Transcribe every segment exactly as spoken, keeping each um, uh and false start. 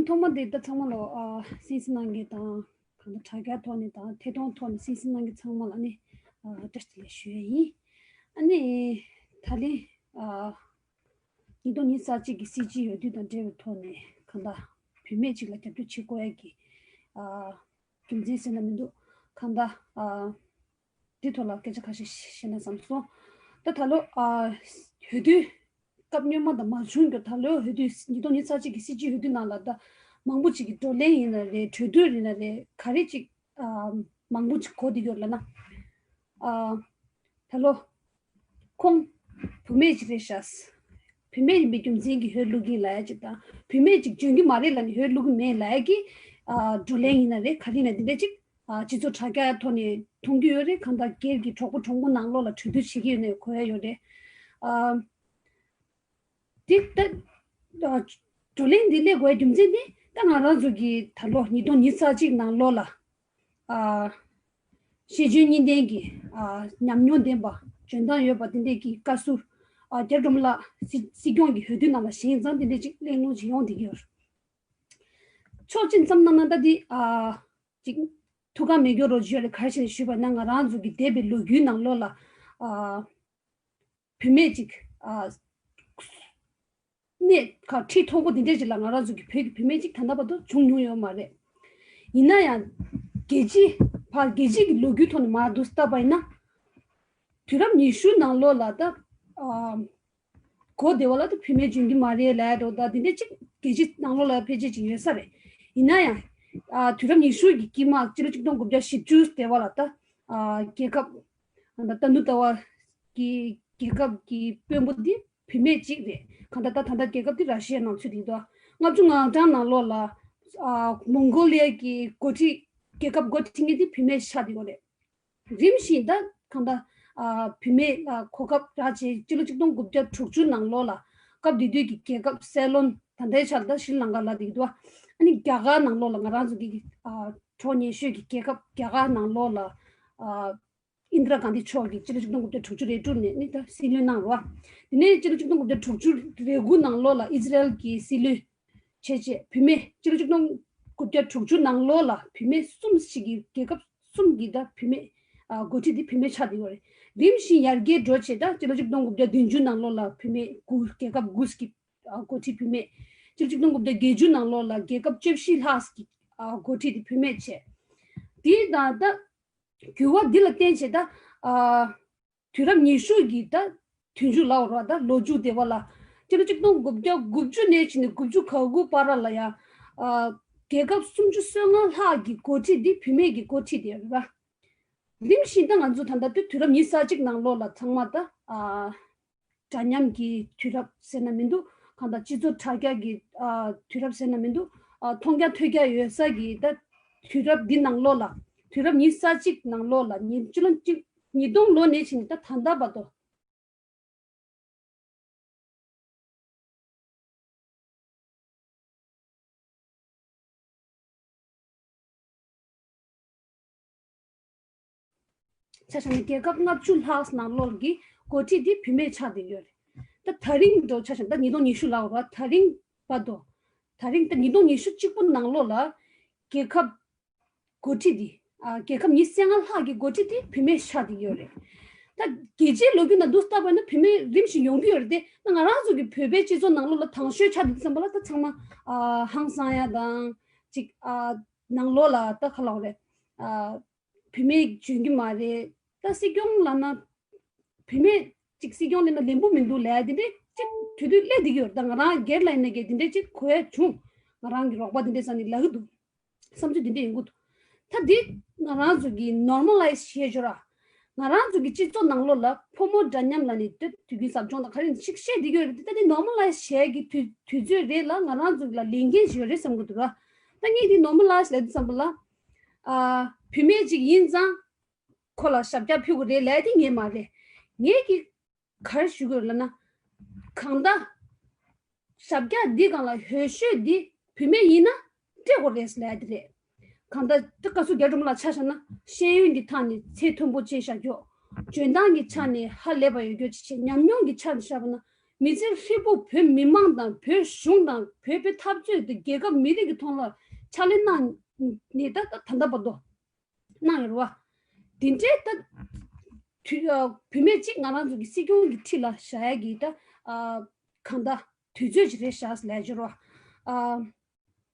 ཐོག་མ་དེ་ད་ཚང་མ་ལོ་ཨ་སེམས་སེམས་ནང་གི་དང་གང་ལྟར་དྲ་རྒྱ་ཐོག་ནས་དང་ཐད་གཏོང་ཐོག་ནས་སེམས་སེམས་ནང་གི་ཚང་མ་ལ་ནི་ཨ་བཀྲ་ཤིས་བདེ་ལེགས་ཞུ་ཡ་ཡིན། ཨ་ནི་ད་ལན་ཨ་ཉིས་སྟོང་ཉི་ཤུ་རྩ་གཅིག་གི་སྲིད་སྤྱི་འོས་བསྡུ་དང་འབྲེལ་བའི་ཐོག་ནས་གང་ལྟར་བུད་མེད་ཅིག་ལ་རྒྱབ་སྐྱོར་བྱེད་དགོས་ཡ་གི་ཨ་རྒྱུ་མཚན་ཟེར་ན་མི་འདུག་གང་ལྟར་ཨ་དེ་ཐོག་ལ་སྐད་ཆ་ཁ་ཤས་བཤད་ན་བསམ་སོང་། ད་ད་ལོ་ཨ་འོས་བསྡུ་སྐབས་སྔོན་མ་དང་མ་བྱུང་རྒྱུ་ད་ལོ་འོས་བསྡུ་ཉིས་སྟོང་ཉི་ཤུ་རྩ་གཅིག་གི་སྲིད་སྤྱི་འོས་བསྡུ་ནང་ལ་ད་མང་པོ་ཅིག་གི་བགྲོ་གླེང་ཡིན་ན་རེད། གྲོས་བསྡུར་ཡིན་ན་རེད། ག་རེ་ཅིག་ཨ་མང་པོ་ཅིག་གོ་བསྡད་ཡོད་ལབ་ན། ཨ་ད་ལོ་ཁོང་བུད་མེད་ཅིག་རེད་ཤག་བུད་མེད་ཡིན་པའི་རྒྱུ་མཚན་གྱིས་འོས་བླུག་གི་ཡིན་ལབ་ཡ་ཅིག་དང་། བུད་མེད་ཅིག་འཇོན་གྱི་མ་རེད་ལབ་ནས་འོས་བླུག་གི་མེད་ལབ་ཡ་གི་ཨ་བགྲོ་གླེང་ཡིན་ན་རེད། ག་རེ་ཡིན་ན་འདི་འདྲ་ཅིག་ཨ་སྤྱི་ཚོགས་དྲ་རྒྱ་ཐོག་ནས་མཐོང་རྒྱུ་ཡོད་རེད། གང་ལྟར་སྒེར་གྱི་གྲོགས་པོ་གྲོགས་མོ་ནང་ལོགས་ལ་གྲོས་བསྡུར་བྱེད་ཀྱི་ཡོད་ནས་གོ་ཡ་ཡོད་རེད། ཨ་འདི་ལྟ་ཨ་བགྲོ་གླེང་འདི་སླེབས་དགོས་རྒྱུ་མཚན་ནི་ད་ང་རང་ཚོ་གི་ད་ལོ་ཉིས་སྟོང་ཉི་ཤུ་རྩ་གཅིག་ནང་ལོགས་ལ་ཨ་ཤེས་འཇོན་གཉིས་ལྡན་གྱི་ཨ་ཉམས་མྱོང་ལྡན་པ་འཇོན་ཐང་ཡོད་པ་འདི་འདྲས་ཀྱི་བཀའ་ཟུར་ཨ་རྒྱ་སྒྲོལ་མ་ལགས་སྲིད་སྲིད་སྐྱོང་གི་འོས་བསྡུ་ནང་ལ་བཞེངས་ཙང་འདི་འདྲས་ཅིག་གླེང་སློང་ཅིག་ཡོང་བསྡད་ཀྱི་ཡོད། ཕྱོགས་གཅིག་བསམ་བློ་བཏང་ན་ད་འདི་ཨ་ཅིག་ཐུགས་ཁག་མེད་སྐྱོ་རོ་ཅིག་ཡོད་རེད། ག་རེ་བྱས་ནས་ཞུས་པ་ན་ང་རང་ཚོ་གི་འདས་པའི་ལོ་རྒྱུས་ནང་ལོགས་ལ་ཨ་བུད་མེད་ཅིག་ཨ་གནས་ཁག་ཁྲི་མཐོན་པོ་འདི་འདྲས་ཅིག་ལ་ང་རང་ཚོ་གི་བོད་ཀྱི་བུད་མེད་ཅིག་ད་ལྟ་བར་དུ་བྱུང་མྱོང་ཡོད་མ་རེད། ཡིན་ན་ཡང་རྒྱལ་སྤྱི་ཕར་རྒྱལ་སྤྱི་གི་ལོ་རྒྱུས་ཐོག་ནས་མར་འདུག་བལྟས་པ་ཡིན་ན། དུས་རབས་ཉི་ཤུ་ནང་ལོགས་ལ་ད་ཨ་གོ་བདེ་བ་ལ་ད་བུད་མེད་འཇོན་གྱི་མ་རེད་ལབ་འགྲོ། ད་འདི་འདྲ་ཅིག་རྒྱལ་སྤྱི་ནང་ལོགས་ལ་ཕལ་ཆེར་ཅིག་ཡོད་ས་རེད། ཡིན་ན་ཡང་ཨ་དུས་རབས་ཉི་ཤུ་གི་དཀྱིལ་མ་སྤྱི་ལོ་ཆིག་སྟོང་དགུ་བརྒྱ་བཞི་བཅུ་དེ་བ་ལ་ད་ཨ་རྒྱལ་ཁབ་ད་ལྟ་ནུབ་ཟླ་བ་གི་རྒྱལ་ཁབ་ཀྱི་དཔོན་པོ་འདི་བུད་མེད་ཅིག་རེད། གང་ལྟར་ད་ད་ལྟ་རྒྱལ་ཁབ་འདི་ར་ཤི་ཡ་ནང་ཚུད་འདུག་ལྔ་བཅུ་ང་གྲངས་ནང་ལོགས་ལ་ཨ་མོང་གོ་ལི་ཡ་གི་འགོ་ཁྲིད་རྒྱལ་ཁབ་འགོ་ཁྲིད་མཁན་འདི་བུད་མེད་ཆགས་བསྡད་ཡོད་རེད། རིམ་བཞིན་ད་གང་ལྟར་ཨ་བུད་མེད་ལ་གོ་སྐབས་རག་བྱས་སྤྱི་ལོ་ཆིག་སྟོང་དགུ་བརྒྱ་དྲུག་ཅུ་ནང་ལོགས་ལ་སྐབས་དེ་དུས་ཀྱི་རྒྱལ་ཁབ་སེ་ལོན་ད་ལྟའི་ཆར་ད་ཤྲི་ལང་ཀ་ལབ་བསྡད་ཀྱི་འདུག་ཨ་ནི་རྒྱ་གར་ནང་ལོགས་ལ་ང་རང་ཚོ་གི་ཨ་གྲོགས་ཉེ་ཤོས་ཀྱི་རྒྱལ་ཁབ་རྒྱ་གར་ནང་ལོགས་ལ་ཨ་ཨིན་དི་ར་གྷན་དྷི་མཆོག་གིས་སྤྱི་ལོ་ཆིག་སྟོང་དགུ་བརྒྱ་དྲུག་ཅུ་རེ་དྲུག་ནས་ནི་ད་སྲིད་བློན་གནང་རོགས། དེ་ནས་སྤྱི་ལོ་ཆིག་སྟོང་དགུ་བརྒྱ་དྲུག་ཅུ་རེ་དགུ་ནང་ལོགས་ལ་ཨི་ཛི་རལ་གྱི་སྲིད་བློན་བྱས་རྗེས་བུད་མེད་སྤྱི་ལོ་ཆིག་སྟོང་དགུ་བརྒྱ་དྲུག་ཅུ་ནང་ལོགས་ལ་བུད་མེད་གསུམ་ཞིག་གི་རྒྱལ་ཁབ་གསུམ་གྱི་ད་བུད་མེད་ཨ་འགོ་ཁྲིད་དེ་བུད་མེད་ཆགས་བསྡད་ཡོད་རེད། རིམ་བཞིན་ཡར་རྒྱས་འགྲོ་བྱས་ད་སྤྱི་ལོ་ཆིག་སྟོང་དགུ་བརྒྱ་བདུན་ཅུ་ནང་ལོགས་ལ་བུད་མེད་དགུ་རྒྱལ་ཁབ་དགུ་ཞིག་གི་ཨ་འགོ་ཁྲིད་བུད་མེད། སྤྱི་ལོ་ཆིག་སྟོང་དགུ་བརྒྱ་བརྒྱད་ཅུ་ནང་ལོགས་ལ་རྒྱལ་ཁབ་བཅུ་བཞི་ལྷག་ཞིག་གི་ཨ་འགོ་ཁྲིད་དེ་བུད་མེད་བྱས། དེ་དང་ད་འགྱུར་བ་འདི་ལ་བརྟེན་བྱས་ད་ཨ་དུས་རབས་ཉི་ཤུ་གི་ད་དུས་མཇུག་ལ་འོར་བ་ད་ལོ་མཇུག་དེ་བ་ལ་སྤྱི་ལོ་ཆིག་སྟོང་དགུ་བརྒྱ་དགུ་བཅུ་ནས་བྱས་ནས་དགུ་བཅུ་གོ་དགུ་བར་ལ་ཡང་ཨ་རྒྱལ་ཁབ་སུམ་ཅུ་སོ་ལྔ་ལྷག་གི་འགོ་ཁྲིད་འདི་བུད་མེད་ཀྱི་འགོ་ཁྲིད་དེ་རེད་པ། རིམ་བཞིན་ད་ང་ཚོ་ད་ལྟ་དུས་དུས་རབས་ཉི་ཤུ་རྩ་གཅིག་ནང་ལོགས་ལ་ཚང་མ་ད་ཨ་འདྲ་མཉམ་གྱི་དུས་རབས་ཟེར་ན་མི་འདུག་གང་ལྟར་སྤྱི་ཚོགས་དྲ་རྒྱ་གི་ཨ་དུས་རབས་ཟེར་ན་མི་འདུག་ཨ་མཐོང་རྒྱ་ཐོས་རྒྱ་ཡོད་ས་གི་ད་དུས་རབས་འདི་ནང་ལོགས་ལ་དུས་རབས་ཉི་ཤུ་རྩ་གཅིག་ནང་ལོགས་ལ་ཉིས་སྤྱི་ལོ་གཅིག་ཉིས་སྟོང་ལོ་ནས་བྱས་ནས་ད་ད་ལྟ་བར་དུ། ཆ་བཞག་ན་རྒྱལ་ཁབ་ལྔ་བཅུ་ལྷག་ནང་ལོགས་ཀྱི་འགོ་ཁྲིད་དེ་བུད་མེད་ཆགས་བསྡད་ཡོད་རེད། ད་ད་རིང་འགྲོ་ཆ་བཞག་ན་ད་ཉིས་སྟོང་ཉི་ཤུ་ལ་འོ་ར་ད་རིང་བར་དུ། ད་རིང་ད་ཉིས་སྟོང་ཉི་ཤུ་གཅིག་པོ་ནང་ལོགས་ལ་རྒྱལ་ཁབ་འགོ་ཁྲིད་དེ་ཨ་རྒྱལ་ཁབ་ཉི་ཤུ་རྩ་ལྔ་ལྷག་གི་འགོ་ཁྲིད་དེ་བུད་མེད་ཆགས་བསྡད་ཡོད་རེད། ད་རྒྱལ་སྤྱིའི་ལོ་རྒྱུས་ནང་དུ་བལྟས་པ་ན་བུད་མེད་རིམ་བཞིན་ཡོང་གི་ཡོད་རེད་དེ། ད་ང་རང་ཚོ་གི་བོད་པའི་སྤྱི་ཚོགས་ནང་ལོགས་ལ་དང་ཤོས་ཆགས་བསྡད་དུས་ཙམ་པ་ལ་ད་ཚང་མ་ཨ་ཧང་སང་ཡ་དང་ཅིག་ཨ་ནང་ལོགས་ལ་ད་ག་ལབ་དགོས་རེད། ཨ་བུད་མེད་འཇོན་གྱི་མ་རེད། ད་སྲིད་སྐྱོང་ལབ་ན་བུད་མེད་ཅིག་སྲིད་སྐྱོང་ལབ་ན་ལན་པོ་མི་འདུག་ལབ་ཡ་དེ་འདྲས་ཅིག་དུས་དུས་སླེབས་བསྡད་ཀྱི་ཡོད་རེད། ད་ང་རང་སྒེར་ལ་ཡིན་ན་གི་དེ་འདྲས་ཅིག་གོ་ཡ་བྱུང་། ང་རང་གི་རོགས་པ་དེ་འདྲས་ས་ནས་ལབ་ཀྱི་འདུག་བསམ་ཚུལ་དེ་འདྲས་ཡོང་གི་འདུག་ད་འདི་ང་རང་ཚོ་གི་ནོར་མ་ལའི་ཛི་བྱེད་ཆོག་ར། ང་རང་ཚོ་གི་སྤྱི་ཚོགས་ནང་ལོགས་ལ་ཕོ་མོ་འདྲ་མཉམ་ལབ་ནས་དུས་དུས་རྒྱུན་ཟབ་སྦྱོང་དང་ག་རེ་ཞིག་བཤད་བསྡད་ཀྱི་ཡོད་རེད་དེ། ད་འདི་ནོར་མ་ལའི་ཛི་བྱེད་ཀྱི་དུས་དུས་ཚོད་རེད་ལ་ང་རང་ཚོ་གི་ལ་ལས་འགན་ཞིག་ཡོད་རེད་བསམ་གྱི་འདུག་ར། ད་ངས་འདི་ནོར་མ་ལའི་ཛི་ལབ་དུས་ཙམ་པ་ལ་ཨ་བུད་མེད་ཅིག་ཡིན་ཙང་ཁོ་ལ་ཞབས་བཀྱག་ཕུལ་དགོས་རེད་ལབ་དེ་ངས་མ་རེད། ངས་ཀྱི་ག་རེ་ཞུ་དགོས་ལབ་ན། གང་ལྟར་ཞབས་བཀྱག་འདི་སྒང་ལ་འོས་ཤོས་འདི་བུད་མེད་ཡིན་ན་སྤྲད་དགོས་རེད་ལབ་ཡ་དེ་རེད། གང་ལྟར་ད་བཀའ་ཟུར་རྒྱ་སྒྲོལ་མ་ལགས་ཆ་བཞག་ན་ཤེས་ཡོན་གྱི་ཐད་ནས་ཚད་མཐོན་པོ་བྱས་བཞག་རྒྱུ། འཇོན་ཐང་གི་ཆ་ནས་ཧ་ལས་པ་ཡོད་རྒྱུ་ཅིག་བྱས། ཉམས་མྱོང་གི་ཆ་ནས་བཞག་པ་ན་ མི་ཚེ་ཧྲིལ་པོ་བོད་མི་མང་དང་བོད་གཞུང་དང་བོད་པའི་འཐབ་རྩོད་དེ་རྒྱལ་ཁབ་མི་རིགས་ཀྱི་ཐོག་ལ་ཕྱག་ལས་གནང་ནས་ད་ད་ལྟ་བར་དུ་གནང་ཡོད་རེད་བ། དེ་འདྲའི་ད་དུས་ཨ་བུད་མེད་ཅིག་ང་རང་ཚོ་གི་སྲིད་སྐྱོང་གི་ཁྲི་ལ་བཞག་ཡ་གི་ད་ཨ་གང་ད་དུས་ཚོད་ཅིག་རེད་བཞག་ལས་སྦྱོར་བ། ཨ་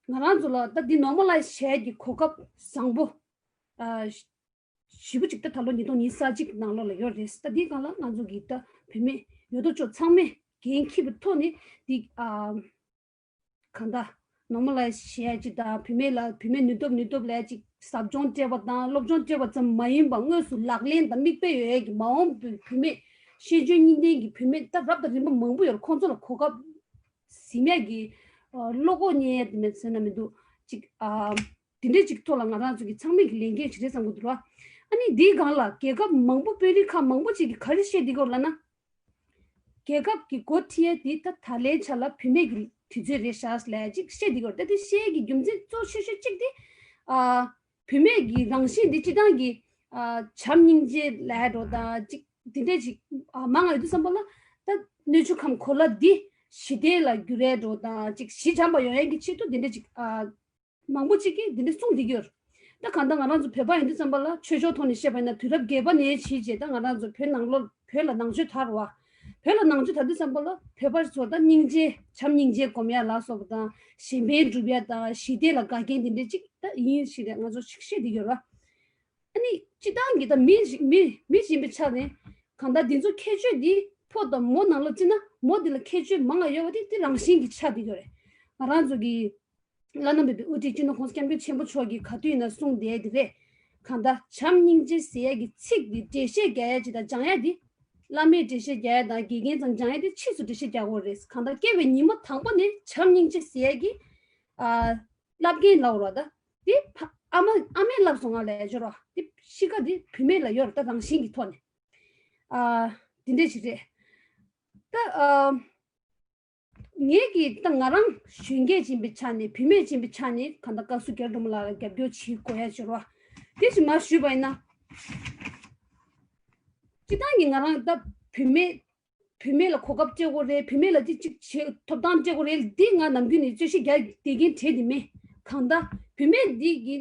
ང་རང་ཚོ་ལ་ད་འདི་ནོར་མ་ལའི་ཟེ་བྱས་ཀྱི་གོ་སྐབས་བཟང་པོ་ཨ་ཞེ་པོ་ཅིག་ད་ད་ལོ་ཉིས་སྟོང་ཉི་ཤུ་རྩ་གཅིག་ནང་ལོགས་ལ་ཡོད་རེད། ད་འདིའི་སྒང་ལ་ང་ཚོ་གི་ད་བུད་མེད་ཡོད་དོ་ཅོག་ཚང་མས་འགན་འཁྱེར་བའི་ཐོག་ནས་འདི་ཨ་གང་ལྟར་ནོར་མ་ལའི་ཟེ་བྱས་ཀྱི་དང་བུད་མེད་ལ་བུད་མེད་ནུས་སྟོབས་ནུས་སྟོབས་ལ་ཅིག་ཟབ་སྦྱོང་སྤྲད་པ་དང་སློབ་སྦྱོང་སྤྲད་པ་ཙམ་མ་ཡིན་པར་དངོས་སུ་ལག་ལེན་དང་མིག་དཔེ་ཡོད་ཡས་ཀྱི་མ་འོངས་པའི་བུད་མེད་ཤེས་འཇོན་གཉིས་ལྡན་གྱི་བུད་མེད་ད་རབ་དང་རིམ་པ་མང་པོ་ཡོད་རེད། ཁོང་ཚོ་ལ་གོ་སྐབས་ཟིན་ཡས་ཀྱི་ཨ་བློ་ཁོག་རྙེད་ཡས་དེ་མེད་ཟེར་ན་མི་འདུག་ཅིག་ཨ། དེ་འདྲའི་ཅིག་ཐོག་ལ་ང་རང་ཚོ་གི་ཚང་མས་ཀྱི་ལས་འགན་ཞིག་རེད་བསམ་གྱི་འདུག་ར། ཨ་ནི་འདིའི་སྒང་ལ་རྒྱལ་ཁབ་མང་པོ་དཔོན་རིགས་ཁག་མང་པོ་ཅིག་གིས་ག་རེ་བཤད་བསྡད་ཀྱི་ཡོད་ལབ་ན། རྒྱལ་ཁབ་ཀྱི་འགོ་ཁྲིད་ཡས་དེ་ད་ད་ལའི་ཆ་ལ་བུད་མེད་ཀྱི་དུས་ཚོད་རེད་ཤག་ལབ་ཅིག་བཤད་བསྡད་ཀྱི་ཡོད་རེད། ད་དེ་བཤད་ཡས་ཀྱི་རྒྱུ་མཚན་གཙོ་ཆེ་ཤོས་གཅིག་དེ་ཨ་བུད་མེད་ཀྱི་རང་བཞིན་འདི་སྤྱི་བཏང་གི་ཨ་བྱམས་སྙིང་རྗེ་ལབ་འགྲོ་དང་ཅིག་དེ་འདྲས་ཅིག་ཨ་མང་ང་ཡོད་དུས་ཙམ་པ་ལ་ད་སྣོད་བཅུད་ཁམས་གོ་ལ་འདི་ཞི་བདེ་ལ་འགྱུར་ཡས་འགྲོ་དང་ཅིག་ཞི་འཇམ་པ་ཡོང་ཡས་ཀྱི་ཆེད་དུ་དེ་འདྲས་ཅིག་ཨ། མང་པོ་ཅིག་གིས་འདི་འདྲ་གསུངས་བསྡད་ཀྱི་ཡོད་རེད། ད་གང་ལྟར་ང་རང་ཚོ་བོད་པ་ཡིན་དུས་ཙམ་པ་ལ་ཆོས་ཕྱོགས་ཐོག་ནས་བཤད་པ་ཡིན་ན་དུས་རབས་བརྒྱད་པ་ནས་བྱས་རྗེས་ད་ང་རང་ཚོ་བོད་ནང་ལོགས་བོད་ལ་ནང་ཆོས་དར་བ། བོད་ལ་ནང་ཆོས་དར་དུས་ཙམ་པ་ལ་བོད་པ་ཚོ་ད་སྙིང་རྗེ་བྱམས་སྙིང་རྗེ་སྒོམ་ཡ་ལ་སོགས་པ་དང་གཞན་ཕན་སྒྲུབ་ཡ་དང་ཞི་བདེ་ལ་དགའ་མཁན་འདི་འདྲ་ཅིག་ད་ཡིན་ཞིག་རེད། ང་ཚོ་ཅིག་བཤད་བསྡད་ཀྱི་ཡོད་རེད། ཨ་ནི་སྤྱི་བཏང་གི་ད་མི་ཞིག་མི་མི་ཡིན་པའི་ཆ་ནས་གང་ལྟར་འདི་ཚོ་ཁྱད་ཆོས་འདི་ཕོ་དང་མོ་ནང་ལོགས་བརྩིས་ན་མོ་འདི་ལ་ཁྱད་ཆོས་མང་ང་ཡོད་པ་དེ་དེ་རང་བཞིན་གྱི་ཆགས་བསྡད་ཡོད་རེད། ང་རང་ཚོ་གི་བླ་ན་མེད་པའི་དབུ་ཁྲིད་སྤྱི་ནོར་༸གོང་ས་༸སྐྱབས་མགོན་ཆེན་པོ་མཆོག་གིས་ག་དུས་ཡིན་ན་གསུངས་བསྡད་དེ་རེད། གང་ལྟར་བྱམས་སྙིང་རྗེ་ཟེར་ཡས་ཀྱི་ཚིག་འདི་འགྲེལ་བཤད་རྒྱག་ཡས་ཅིག་དང་སྦྱང་ཡས་འདི་བླ་མས་འགྲེལ་བཤད་རྒྱག་ཡས་དང་དགེ་རྒན་ཚང་སྦྱང་ཡས་འདི་ཕྱིས་སུ་འགྲེལ་བཤད་རྒྱག་དགོས་རེད། གང་ལྟར་སྐྱེ་བའི་ཉིན་མོ་དང་པོ་ནས་བྱམས་སྙིང་རྗེ་ཟེར་ཡས་ཀྱི་ཨ་བསླབ་མཁན་ལབ་རོགས་ད། དེ་ཕ་ཨ་མ་ཨ་མས་བསླབས་སོང་ང་ལས་སྦྱོར་བ་དེ་གཤིས་ཀ་དེ་བུད་མེད་ལ་ཡོད་རེད་ད་རང་བཞིན་གྱི་ཐོག་ནས། ཨ་དེ་འདྲས་ཞིག་རེད་ད། ཨ་ངས་ཀྱིས་ད་ང་རང་གཞོན་སྐྱེས་ཡིན་པའི་ཆ་ནས་བུད་མེད་ཡིན་པའི་ཆ་ནས་གང་ལྟར་བཀའ་ཟུར་རྒྱ་རི་སྒྲོལ་མ་ལགས་ལ་རྒྱབ་སྐྱོར་བྱེད་དགོས་ཡ་སྦྱོར་བ་དེ་ཞིག་མར་ཞུས་པ་ཡིན་ན། སྤྱི་བཏང་གི་ང་རང་ད་བུད་མེད་བུད་མེད་ལ་གོ་སྐབས་སྤྲད་དགོས་རེད། བུད་མེད་ལ་ཅིག་ཅིག་བྱེད་ཐོབ་ཐང་སྤྲད་དགོས་རེད། འདི་ང་ནམ་རྒྱུན་ནས་རྩོད་གཞི་རྒྱག་བསྡད་མཁན་གྲས་དེ་མེད། གང་ལྟར་བུད་མེད་འདི་གི་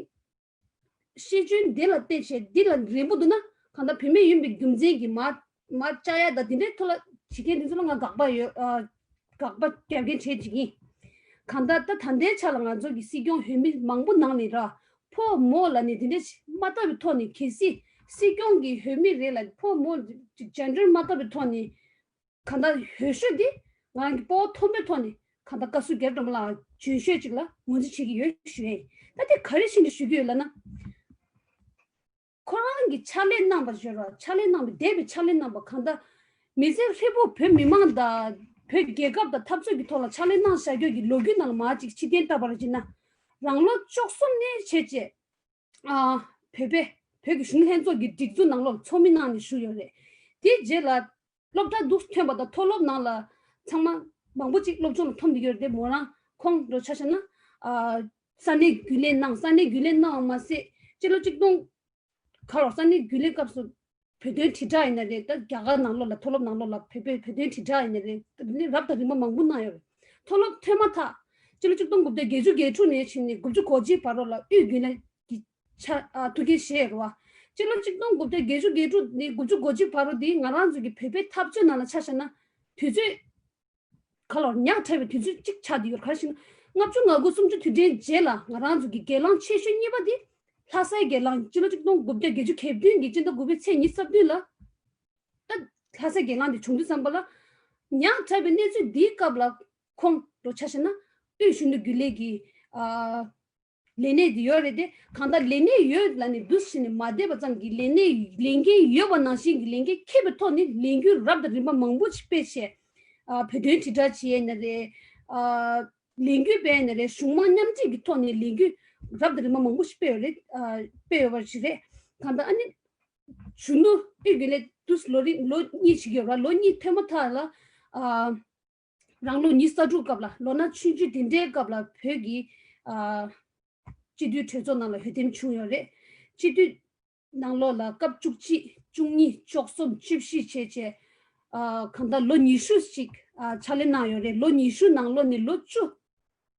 ཤེས་འཇོན་འདི་ལ་བལྟས་བྱས་འདི་ལ་རན་པོ་འདུག་ན་གང་ལྟར་བུད་མེད་ཡིན་པའི་རྒྱུ་མཚན་གྱིས་མར་མར་བཅར་ཡ་དང་དེ་འདྲའི་ཐོག་ལ་བྱེད་མཁན་དེ་ཚོ་ལ་ང་དགག་པ་ཡོད། ཨ་དགག་པ་རྒྱག་མཁན་གྲས་ཅིག་ཡིན། གང་ལྟར་ད་ད་ལྟའི་ཆ་ལ་ང་ཚོ་གི་སྲིད་སྐྱོང་འོས་མི་མང་པོ་ནང་ནས་ར་ཕོ་མོ་ལ་ནི་དེ་འདྲ་མ་ལྟ་བའི་ཐོག་ནས་གལ་སྲིད་སྲིད་སྐྱོང་གི་འོས་མི་རེ་ལ་ཕོ་མོ་ཅིག་ཇེན་ཌར་མ་ལྟ་བའི་ཐོག་ནས་གང་ལྟར་འོས་ཤོས་འདི་ང་རང་གི་སྤོ་བོ་མཐོན་པོའི་ཐོག་ནས་གང་ལྟར་བཀའ་ཟུར་རྒྱ་རི་སྒྲོལ་མ་ལགས་འཇོན་ཤོས་ཅིག་ལ་ངོས་འཛིན་བྱེད་ཀྱི་ཡོད་ཞུ་ཡས་ཡིན། ད་དེ་ག་རེ་བྱས་ནས་ཞུ་གི་ཡོད་ལབ་ན། ཁོ་རང་གིས་ཕྱག་ལས་གནང་བ་ཞོར་ཕྱག་ལས་གནང་བའི་འདས་པའི་ཕྱག་ལས་གནང་བ་གང་ལྟར་མི་ཚེ་ཧྲིལ་པོ་བོད་མི་མང་དང་བོད་རྒྱལ་ཁབ་དང་འཐབ་རྩོད་ཀྱི་ཐོག་ལ་ཕྱག་ལས་གནང་བཞག་རྒྱུ་གི་ལོ་རྒྱུས་ནང་ལ་མར་ཅིག་ཕྱིར་འཐེན་བཏབ་པ་རེད་ཅེ་ན། རང་ལོ་བཅུ་གསུམ་ནས་བྱས་རྗེས་ཨ་བོད་པའི་བོད་ཀྱི་གཞུང་ལྷན་ཚོགས་ཀྱི་སྒྲིག་འཛུགས་ནང་ལོགས་ཚོགས་མི་གནང་ནས་བཞུགས་ཡོད་རེད། དེའི་རྗེས་ལ་སློབ་གྲྭ་འདུག་ཐོན་པ་དང་མཐོ་སློབ་ནང་ལ་ཚང་མ་མང་པོ་ཅིག་སློབ་སྦྱོང་ལ་འཐོམ་བསྡད་ཡོད་རེད་དེ་མོ་རང་ཁོང་འགྲོ་ཆ་བཞག་ན་ཨ་ས་གནས་རྒྱུན་ལས་གནང་ས་གནས་རྒྱུན་ལས་གནང་བ་མ་ཟད་སྤྱི་ལོ་གཅིག་སྟོང་ག་ལོར་ས་གནས་རྒྱུན་ལས་སྐབས་སུ་བོད་དོན་དྲིལ་བསྒྲགས་ཡིན་ན་རེད། ད་རྒྱ་གར་ནང་ལོགས་ལ་མཐོ་སློབ་ནང་ལོགས་ལ་བོད་པའི་བོད་དོན་དྲིལ་བསྒྲགས་ཡིན་ན་རེད། ད་ནི་རབ་དང་རིམ་པ་མང་པོ་གནང་ཡོད་རེད། མཐོ་སློབ་ཐོན་མ་ཐག་སྤྱི་ལོ་གཅིག་སྟོང་དགུ་བརྒྱ་བརྒྱད་ཅུ་གྱ་དྲུག་ནས་ཕྱིན་ནས་དགུ་བཅུ་གོ་གཅིག་བར་རོ་ལ་དབུས་རྒྱུན་ལས་ཀྱི་ཆ་ཨ་ཐུགས་འགན་བཞེས་ཡོད་རེད་བ། སྤྱི་ལོ་གཅིག་སྟོང་དགུ་བརྒྱ་བརྒྱད་ཅུ་གྱ་དྲུག་ནས་དགུ་བཅུ་གོ་གཅིག་བར་རོ་འདི་ང་རང་ཚོ་གི་བོད་པའི་འཐབ་རྩོད་ནང་ལ་ཆ་བཞག་ན་དུས་ཚོད་ག་ལོར་ཉག་ཕྲ་བའི་དུས་ཚོད་གཅིག་ཆགས་བསྡད་ཡོད། ག་རེ་ཞེ་ན་ལྔ་བཅུ་ང་དགུ་སུམ་ཅུ་དུས་དྲན་རྗེས་ལ་ང་རང་ཚོ་གི་སྒེར་ལངས་ཆེ་ཤོས་གཉིས་པ་དེ་ལྷ་སའི་སྒེར་ལངས་སྤྱི་ལོ་གཅིག་སྟོང་དགུ་བརྒྱ་བརྒྱད་ཅུ་གྱ་བདུན་གྱི་སྤྱི་ཟླ་དགུ་པའི་ཚེས་ཉི་ཤུ་རྩ་བདུན་ལ་ད་ལྷ་སའི་སྒེར་ལངས་དེ་བྱུང་དུས་ཙམ་པ་ལ་ཉག་ཕྲ་བའི་གནས་ཚུལ་འདིའི་སྐབས་ལ་ཁོང་རོ་ཆ་བཞག་ན་དབུས་གཞོན་ནུ་རྒྱུན་ལས་ཀྱི་ཨ་ལས་གནས་དེ་ཡོད་རེད་དེ། གང་ལྟར་ལས་གནས་ཡོད་ལབ་ནས་འདུ་ཤེས་ནས་མ་བསྡད་པ་ཙམ་གྱིས་ལས་གནས་ལས་འགན་ཡོད་པ་ནང་བཞིན་གྱི་ལས་འགན་འཁྱེར་བའི་ཐོག་ནས་ལས་འགུལ་རབ་དང་རིམ་པ་མང་པོ་ཞིག་སྤེལ་བྱས། ཨ་བོད་དོན་དྲིལ་བསྒྲགས་བྱས་ཡིན་ན་རེད། ཨ་ལས་འགུལ་སྤེལ་ཡིན་ན་རེད། གཞུང་མང་མཉམ་འབྲེལ་གྱི་ཐོག་ནས་ལས་འགུལ་རབ་དང་རིམ་པ་མང་པོ་ཞིག་སྤེལ་ཡོད་རེད། ཨ་སྤེལ་ཡོད་པ་ཞིག་རེད། གང་ལྟར་ཨ་ནི་གཞོན་ནུ་དབུས་རྒྱུན་ལས་དུས་ལོ་རིམ་ལོ་གཉིས་ཞིག་ཡོད་ར། ལོ་གཉིས་ཐོན་མ་ཐག་ལ་ཨ། རང་ལོ་ཉི་ཤུ་རྩ་དྲུག་སྐབས་ལ་ལོ་ན་ཆུང་ཆུང་དེ་འདྲའི་སྐབས་ལ་བོད་ཀྱི་ཨ་སྤྱི་འཐུས་གྲོས་ཚོགས་ནང་ལ་འོས་འདེམས་བྱུང་ཡོད་རེད། སྤྱི་འཐུས་ནང་ལོགས་ལ་སྐབས་བཅུ་གཅིག་བཅུ་གཉིས་བཅུ་གསུམ་བཅུ་བཞི་བྱས་བྱས་ ཨ་གང་ལྟར་ལོ་ཉི་ཤུ་ཞིག་ཨ་ཕྱག་ལས་གནང་ཡོད་རེད། ལོ་ཉི་ཤུ་ནང་ལོགས་ནས་ལོ་བཅུ་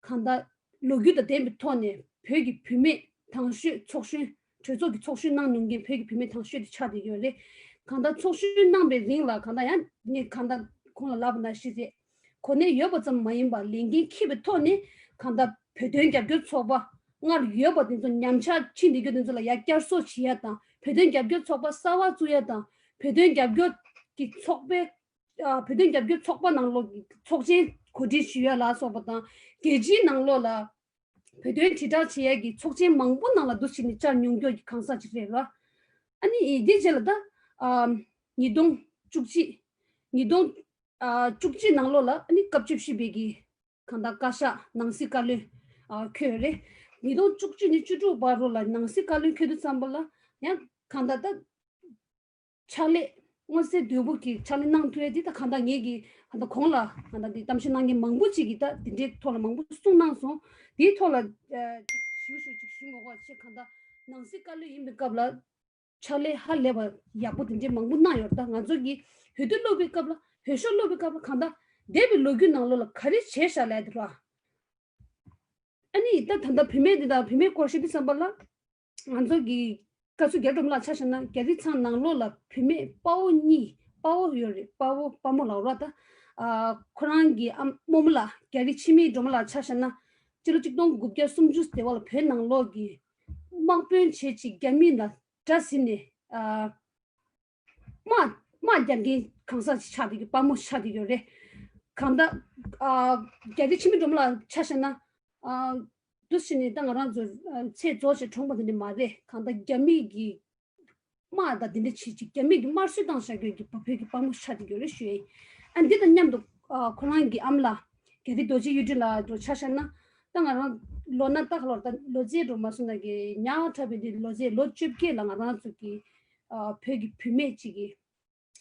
གང་ལྟར་ལོ་རྒྱུས་དང་ལྡན་པའི་ཐོག་ནས་བོད་ཀྱི་བུད་མེད་དང་ཤོས་ཚོགས་གཞོན་གྲོས་ཚོགས་ཀྱི་ཚོགས་གཞོན་གནང་མྱོང་མཁན་བོད་ཀྱི་བུད་མེད་དང་ཤོས་དེ་ཆགས་བསྡད་ཡོད་རེད། གང་ལྟར་ཚོགས་གཞོན་གནང་པའི་རིང་ལ་གང་ལྟར་ཡང་ངས་གང་ལྟར་གོང་ལ་ལབ་པ་ནང་བཞིན་རེད། གོ་གནས་ཡོད་པ་ཙམ་མ་ཡིན་པར་ལས་འགན་འཁྱེར་བའི་ཐོག་ནས་གང་ལྟར་བོད་དོན་རྒྱབ་སྐྱོར་ཚོགས་པ་སྔར་ཡོད་པ་དེ་ཚོ་ཉམས་ཆག་ཕྱིན་བསྡད་རྒྱུ་དེ་ཚོ་ལ་ཡར་བསྐྱར་གསོ་བྱེད་ཡ་དང་། བོད་དོན་རྒྱབ་སྐྱོར་ཚོགས་པ་གསར་བ་བཙུགས་ཡ་དང་། བོད་དོན་རྒྱབ་སྐྱོར་གྱི་ཚོགས་པའི་ཨ་བོད་དོན་རྒྱབ་སྐྱོར་ཚོགས་པ་ནང་ལོགས་ཀྱི་ཚོགས་ཆེན་གོ་སྒྲིག་ཞུ་ཡ་ལ་སོགས་པ་དང་། རྒྱལ་སྤྱིའི་ནང་ལོགས་ལ་བོད་དོན་དྲིལ་བསྒྲགས་བྱེད་ཡ་གི་ཚོགས་ཆེན་མང་པོ་ནང་ལ་འདུ་བྱེད་ནས་བཅར་མྱོང་རྒྱུ་གི་གང་ཟག་ཅིག་རེད་ར། ཨ་ནི་འདི་རྗེས་ལ་ད་ཨ་ཉིས་སྟོང་བཅུ་གཅིག་ཉིས་སྟོང་ཨ་བཅུ་གཅིག་ནང་ལོགས་ལ་ཨ་ནི་སྐབས་བཅུ་བཞི་པའི་གི་གང་ལྟར་བཀའ་ཤག་ནང་སྲིད་བཀའ་བློན་ཨ་འཁོད་རེད། ཉིས་སྟོང་བཅུ་གཅིག་ནས་བཅུ་དྲུག་བར་རུ་ལ་ནང་སྲིད་བཀའ་བློན་འཁོད་དུས་ཙམ་པ་ལ་ཡང་གང་ལྟར་ད་ཕྱག་ལས་མངོན་གསལ་དོད་པོ་གི་ཕྱག་ལས་གནང་ཐུབ་ཡ་འདི་ད་གང་ལྟར་ངེད་ཀྱི་གང་ལྟར་གོང་ལ་གང་ལྟར་འདི་གཏམ་བཤད་གནང་མཁན་མང་པོ་ཅིག་གིས་ད་འདི་འདྲའི་ཐོག་ལ་མང་པོ་གསུངས་གནང་སོང་། དེའི་ཐོག་ལ་ཨ་ཅིག་ཞུ་ཞུ་ཅིག་ཞུ་མ་དགོས་པ་བྱས། གང་ལྟར་ནང་སྲིད་བཀའ་བློན་ཡིན་པའི་སྐབས་ལ་ཕྱག་ལས་ཧ་ལས་པ་ཡག་པོ་དེ་འདྲའི་མང་པོ་གནང་ཡོད། ད་ང་ཚོ་གིས་འོས་བསྡུ་སློག་པའི་སྐབས་ལ་འོས་ཤོག་སློག་པའི་སྐབས་ལ་གང་ལྟར་འདས་པའི་ལོ་རྒྱུས་ནང་ལོགས་ལ་ག་རེ་བྱས་ཤག་ལབ་ཡ་དེ་ར། ཨ་ནི་ད་ད་ལྟ་བུད་མེད་འདི་དང་བུད་མེད་སྐོར་བཤད་དུས་ཙམ་པ་ལ་ང་ཚོ་གི་བཀའ་ཟུར་རྒྱ་སྒྲོལ་མ་ལགས་ཆ་བཞག་ན་རྒྱ་རིགས་ཚང་ནང་ལོགས་ལ་བུད་མེད་དཔའ་བོ་གཉིས། དཔའ་བོ་ཡོད་རེད། དཔའ་བོ་དཔའ་མོ་ལབ་ར། ད་ཨ་ཁོ་རང་གི་ཨ་རྨོ་མོ་ལགས་རྒྱ་རིགས་འཆི་མེད་སྒྲོལ་མ་ལགས་ཆ་བཞག་ན་སྤྱི་ལོ་གཅིག་སྟོང་དགུ་བརྒྱ་སུམ་ཅུ་ཟེར་བ་ལ་བོད་ནང་ལོགས་ཀྱི་དམག་དཔོན་བྱས་ཅིག་རྒྱ་མི་ལ་དགྲ་ཟིན་ནས་ཨ་དམག་དམག་རྒྱག་མཁན་གང་ཟག་ཅིག་ཆགས་བསྡད་ཀྱི་དཔའ་མོ་ཆགས་བསྡད་ཡོད་རེད། གང་ལྟར་ཨ་རྒྱ་རིགས་འཆི་མེད་སྒྲོལ་མ་ལགས་ཆ་བཞག་ན་ཨ་འདུ་བྱས་ནས་ད་ང་རང་ཚོ་ཨ་ཚེ་རྫོགས་བྱས་གྲོངས་པ་དེ་འདྲ་མ་རེད། གང་ལྟར་རྒྱ་མི་གི་དམག་དང་དེ་འདྲ་བྱེད་ཅིག་རྒྱ་མི་གི་དམར་གསོད་བཏང་བཞག་རྒྱུ་གི་བོད་ཀྱི་དཔའ་མོ་ཆགས་བསྡད་ཡོད་རེད་ཞུ་ཡ་ཡིན། ཨ་འདི་དང་མཉམ་དུ་ཨ་ཁོ་རང་གི་ཨ་མ་ལགས་རྒྱ་རིགས་རྡོ་རྗེ་གཡུ་སྒྲོན་ལགས་འདྲ་ཆ་བཞག་ན་ད་ང་རང་ལོ་ན་ད་ག་ལོར་ད་ལོ་ཚད་འགྲོ་མ་སོང་ན་གི་ཉག་ཕྲ་བའི་འདི་ལོ་ཚད་ལོ་བཅོ་བརྒྱད་ལ་ང་རང་ཚོ་གི་ཨ་བོད་ཀྱི་བུད་མེད་ཅིག་གིས་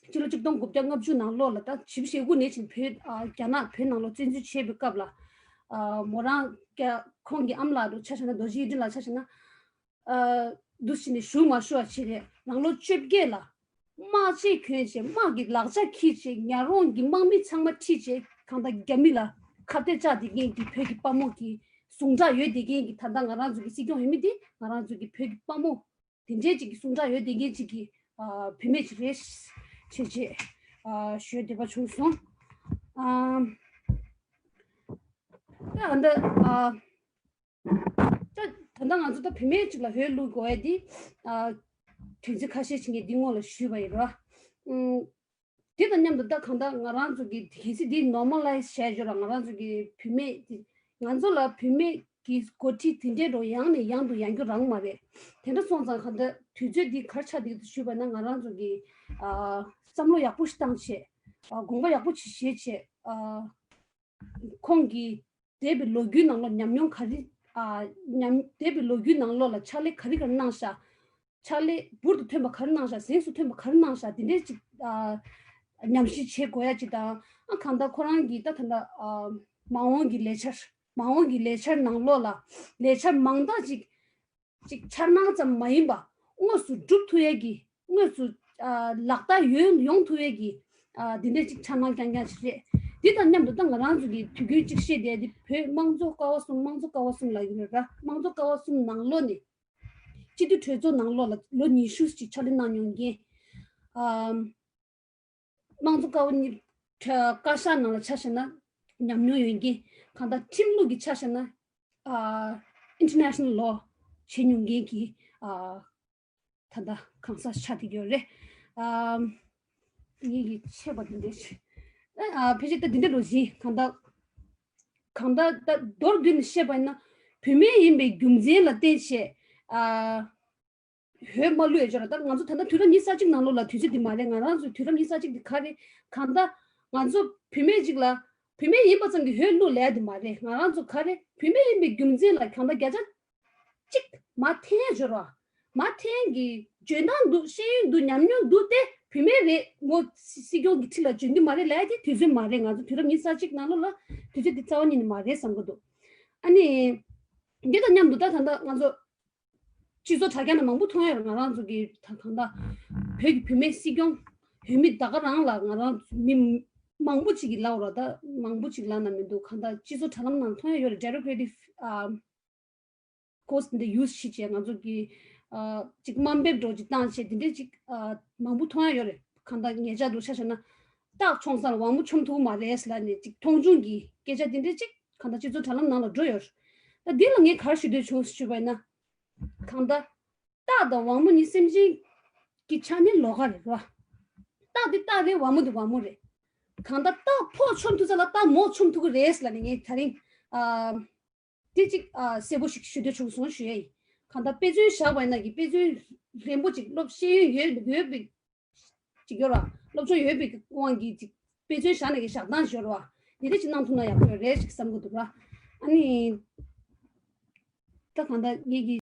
སྤྱི་ལོ་གཅིག་སྟོང་དགུ་བརྒྱ་ལྔ་བཅུ་ནང་ལོགས་ལ་ད་བཞི་བཅུ་ཞེ་དགུ་ནས་བྱས་བོད་ཨ་རྒྱ་ནག་བོད་ནང་ལོགས་བཙན་འཛུལ་བྱས་པའི་སྐབས་ལ་ཨ་མོ་རང་རྒྱ་ཁོང་གི་ཨ་མ་ལགས་འདྲ་ཆ་བཞག་ན་རྡོ་རྗེ་གཡུ་སྒྲོན་ལགས་ཆ་བཞག་ན་ཨ་འདུ་བྱས་ནས་བཞུགས་མ་བཞུགས་པ་བྱས་རེད། རང་ལོ་བཅོ་བརྒྱད་ལ་དམག་ཆས་གྱོན་བྱས་དམག་གི་ལག་ཆ་འཁྱེར་བྱས་ཉག་རོང་གི་དམག་མི་ཚང་མ་ཁྲིད་བྱས་གང་ལྟར་རྒྱ་མི་ལ་ཁ་གཏད་བཅག་བསྡད་མཁན་གྱི་བོད་ཀྱི་དཔའ་མོ་གི་ཟུངས་ཁྲག་ཡོད་བསྡད་མཁན་གྱི་ད་ལྟ་ང་རང་ཚོ་གི་སྲིད་སྐྱོང་འོས་མི་དེ་ང་རང་ཚོ་གི་བོད་ཀྱི་དཔའ་མོ་དེ་འདྲའི་ཅིག་གི་ཟུངས་ཁྲག་ཡོད་བསྡད་མཁན་ཅིག་གི་ཨ་བུད་མེད་ཅིག་རེད་ཅེས་ཅེས་ཨ་ཞུ་འདོད་པ་བྱུང་སོང་། ཨ་ད་ད་ལྟ་ཨ་ད་ད་ལྟ་ང་ཚོ་ད་བུད་མེད་ཅིག་ལ་འོས་བླུག་དགོས་ཡ་དེ་ཨ་དོན་ཚན་ཁ་ཤས་ཅིག་ངས་འདི་སྔོན་ལ་ཞུས་པ་ཡིན་ར། ཨུམ། དེ་དང་མཉམ་དུ་ད་གང་ལྟར་ང་རང་ཚོ་གི་གལ་སྲིད་འདི་ནོར་མ་ལའི་ཟེར་ཞོར་ལ་ང་རང་ཚོ་གི་བུད་མེད་དེ་ང་ཚོ་ལ་བུད་མེད་ཀྱི་འགོ་ཁྲིད་དེ་འདྲའི་འགྲོ་ཡང་ནས་ཡང་དུ་ཡོང་རྒྱུ་རང་མ་རེད། དེ་འདྲ་སོང་ཙང་གང་ལྟར་དུས་ཚོད་འདི་ག་རེ་ཆགས་འདུག་ཞུས་པ་ན་ང་རང་ཚོ་གི་ཨ་བསམ་བློ་ཡག་པོ་ཞིག་བཏང་བྱས་ཨ་དགོངས་པ་ཡག་པོ་ཞིག་བཞེས་བྱས་ཨ་ཁོང་གིས་འདས་པའི་ལོ་རྒྱུས་ནང་ལོགས་ཉམས་མྱོང་ག་རེ་ཨ་ཉམས་འདས་པའི་ལོ་རྒྱུས་ནང་ལོགས་ལ་ཕྱག་ལས་ག་རེ་ག་རེ་གནང་ཤག་ཕྱག་ལས་འབུར་དུ་ཐོན་པ་ག་རེ་གནང་ཤག་གཟེངས་སུ་ཐོན་པ་ག་རེ་གནང་ཤག་དེ་འདྲའི་ཅིག་ཨ་ཉམས་ཞིབ་བྱེད་དགོས་ཡ་ཅིག་དང་ཨ་གང་ལྟར་ཁོ་རང་གིས་ད་ད་ལྟ་ཨ་མ་འོངས་ཀྱི་ལས་འཆར་མ་འོངས་ཀྱི་ལས་འཆར་ནང་ལོགས་ལ་ལས་འཆར་མང་དག་ཅིག་ཅིག་འཆར་སྣང་ཙམ་མ་ཡིན་པ་དངོས་སུ་སྒྲུབ་ཐུབ་ཡ་གི་དངོས་སུ་ཨ་ལག་བསྟར་ཡོང་ཡོང་ཐུབ་ཡ་གི་ཨ་དེ་འདྲའི་ཅིག་འཆར་སྣང་རྐྱང་རྐྱང་ཞིག་རེད། དེ་དང་མཉམ་དུ་ད་ང་རང་ཚོ་གི་དུས་རྒྱུན་ཅིག་བཤད་བསྡད་དེ་བོད་དམངས་གཙོ་ཀ་བ་གསུམ་དམངས་གཙོ་ཀ་བ་གསུམ་ལབ་ཀྱི་ཡོད་ར། དམངས་གཙོ་ཀ་བ་གསུམ་ནང་ལོགས་ནས་སྤྱི་འཐུས་གྲོས་ཚོགས་ནང་ལོགས་ལ་ལོ་ཉི་ཤུ་ཅིག་ཕྱག་ལས་གནང་མྱོང་མཁན་ཨམ་དམངས་གཙོ་ཀ་བ་གཉིས་བཀའ་ཤག་ནང་ལ་ཆ་བཞག་ན་ཉམས་མྱོང་ཡོད་མཁན་གང་ལྟར་ཁྲིམས་ལུགས་ཀྱི་ཆ་བཞག་ན་ཨ་ཨིན་ཊར་ནེ་ཤ་ནལ་ལོ་བྱེད་མྱོང་མཁན་གྱི་ཨ་ད་ལྟ་གང་ཟག་ཆགས་བསྡད་ཡོད་རེད། ཨ་ངེད་ཀྱི་ཆད་པ་འདི་འདྲ་ཞིག་ཨ་ཕལ་ཆེར་ད་འདི་འདྲ་ལོ་བཞིན་གང་ལྟར་གང་ལྟར་ད་མདོར་བསྡུས་ནས་བཤད་པ་ཡིན་ན་བུད་མེད་ཡིན་པའི་རྒྱུ་མཚན་ལ་བརྟེན་བྱས་ཨ་འོས་མ་བླུག་ཡ་ཅོ་ར། ད་ང་ཚོ་ད་ལྟ་དུས་རབས་ཉི་ཤུ་རྩ་གཅིག་ནང་ལོགས་ལ་དུས་ཚོད་འདི་མ་རེད། ང་རང་ཚོའི་དུས་རབས་ཉི་ཤུ་རྩ་གཅིག་འདི་ག་རེད། གང་ལྟར་ང་ཚོ་བུད་མེད་ཅིག་ལ་བུད་མེད་ཡིན་པ་ཙམ་གྱིས་འོས་བླུག་ལས་འདི་མ་རེད། ང་རང་ཚོ་ག་རེད། བུད་མེད་ཡིན་པའི་རྒྱུ་མཚན་ལ་གང་ལྟར་བརྒྱ་ཆ་གཅིག་མར་འཐེན་ཡ་ཅོ་ར། མར་འཐེན་གྱི་འཇོན་ཐང་འདུག་ཤེས་ཡོན་འདུག་ཉམས་མྱོང་འདུག་སྟེ་བུད་མེད་རེད་མོ་སྲིད་སྐྱོང་གི་ཁྲི་ལ་འབྱོན་གྱི་མ་རེད་ལས་དེ་དུས་ཚོད་མ་རེད། ང་ཚོ་དུས་རབས་ཉི་ཤུ་རྩ་གཅིག་ནང་ལོགས་ལ་དུས་ཚོད་འདི་རྩ་བ་ཉིད་ནས་མ་རེད་བསམ་གྱི་འདུག་ཨ་ནི་འདི་དང་མཉམ་དུ་ད་ད་ལྟ་ང་ཚོ་སྤྱི་ཚོགས་དྲ་རྒྱ་ནང་མང་པོ་མཐོང་ཡོད་རེད། ང་རང་ཚོ་གི་ད་གང་ལྟར་བོད་ཀྱི་བུད་མེད་སྲིད་སྐྱོང་ བོད་མི་ད་ག་རང་ལ་ང་རང་མི་མང་པོ་ཅིག་གིས་ལབ་ར། ད་མང་པོ་ཅིག་ལབ་ན་མི་འདུག་གང་ལྟར་སྤྱི་ཚོགས་དྲ་ལམ་ནང་མཐོང་ཡ་ཡོད་རེད། Directive course འདི་use བྱེད་བྱས་ང་ཚོ་གི་ཅིག་དམའ་འབེབས་འདྲ་ཅིག་བཏང་བྱས་དེ་འདྲས་ཅིག་མང་པོ་མཐོང་ཡ་ཡོད་རེད། གང་ལྟར་ཉེ་ཆར་དུ་ཆ་བཞག་ན་སྟག་མཆོང་ས་ལ་ཝང་མོ་མཆོང་ཐུབ་ཀྱི་མ་རེད་ལབ་ནས་ཅིག་མཐོང་ཆུང་གི་སྐད་ཆ་དེ་འདྲས་ཅིག་གང་ལྟར་སྤྱི་ཚོགས་དྲ་ལམ་ནང་ལ་འགྲོ་ཡོད་རེད། ད་འདི་ལ་ངས་ག་རེ་ཞུ་འདོད་བྱུང་ཞུས་པ་ཡིན་ན། གང་ལྟར་སྟག་དང་ཝང་མོ་གཉིས་སེམས་ཅན་གྱི་ཆ་ནས་ལོགས་ཀ་རེད་ར། སྟག་འདི་སྟག་རེད། ཝང་མོ་འདི་ཝང་མོ་རེད། གང་ལྟར་སྟག་ཕོ་མཆོང་ཐུབ་ས་ལ་སྟག་མོ་མཆོང་ཐུབ་ཀྱི་རེད་ལབ་ནས་ངས་ད་རིང་ཨ་དེ་ཅིག་ཨ་གསལ་པོ་ཞིག་ཞུ་འདོད་བྱུང་སོང་ཞུ་ཡ་ཡིན། གང་ལྟར་དཔེ་མཚོན་བཞག་པ་ཡིན་ན་གི་དཔེ་མཚོན་རན་པོ་ཅིག་སློབ་ཤེས་ཡོན་ཡོད་ཡོད་པའི་ཅིག་ཡོད་ར། སློབ་སྦྱོང་ཡོད་པའི་དབང་གིས་ཅིག་དཔེ་མཚོན་བཞག་ནས་གི་བཞག་སྟངས་ཡོད་ར། དེ་འདྲ་ཅིག་གནང་ཐུབ་ན་ཡག་པོ་རེད་ཅིག་བསམ་གི་འདུག་ར། ཨ་ནི་ད་གང་ལྟར་ངེད་ཀྱི